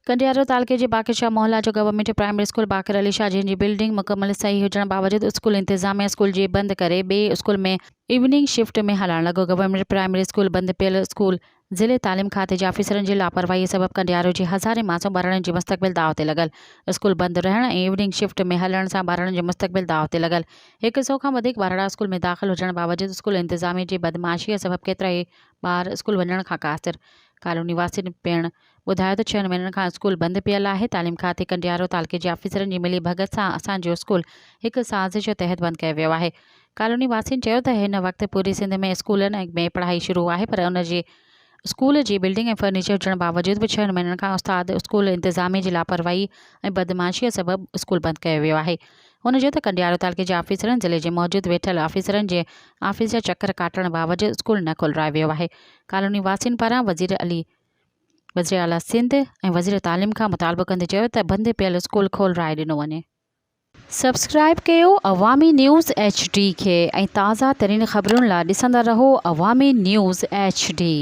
ڪنڊيارو تعلقي جي باقر شاهه محلا جو government primary school Baqir Ali Shah جنهن جي بلڊنگ مڪمل صحيح هجڻ باوجود اسڪول انتظاميا اسڪول جي بند ڪري ٻئي اسڪول ۾ ايوننگ شفٽ ۾ هلائڻ لڳو گورنمينٽ پرائمري اسڪول بند پيل اسڪول ضلعي تعليم کاتي جي آفيسرن جي لاپرواهي سبب ڪنڊيارو جي هزارين معصوم ٻارڙن جي مستقبل داء تي لڳل اسڪول بند رهڻ ۽ ايوننگ شفٽ ۾ هلڻ سان ٻارڙن جو مستقبل داء تي لڳل هڪ سئو کان وڌيڪ ٻارڙا اسڪول ۾ داخل هجڻ باوجود اسڪول انتظاميا جي بدمعاشي سبب ڪيترائي ٻار اسڪول وڃڻ کان قاصر ڪالوني واسين پڻ ٻڌايو ته ڇهن مهينن کان اسڪول بند پيل آهي، تعليم کاتي ڪنڊيارو تعلقي جي آفيسرن جي ملي ڀڳت سان اسان جو اسڪول هڪ سازش تحت بند ڪيو ويو آهي. ڪالوني واسين چيو ته هن وقت پوري سنڌ ۾ اسڪولن ۾ پڙهائي شروع آهي پر ان جي اسڪول جي بلڊنگ ۽ فرنيچر هجڻ باوجود به ڇهن مهينن کان استاد اسڪول انتظاميه جي لاپرواهي ۽ بدمعاشي سبب اسڪول بند ڪيو ويو آهي. هن چيو ته ڪنڊيارو تعلقي جي آفيسرن ضلعي جي موجود ويٺل آفيسرن جي آفيس جا چڪر ڪاٽڻ باوجود اسڪول نه کولرايو ويو آهي. ڪالوني واسين پاران وزير علي وزيراعليٰ سنڌ ۽ وزير تعليم کان مطالبو ڪندي چيو ته بند پيل اسڪول کولرائي ڏنو وڃي. سبسڪرائيب ڪيو عوامي نيوز ايڇ ڊي کي ۽ تازه ترين خبرن لا ڏسندا رهو عوامي نيوز ايڇ ڊي.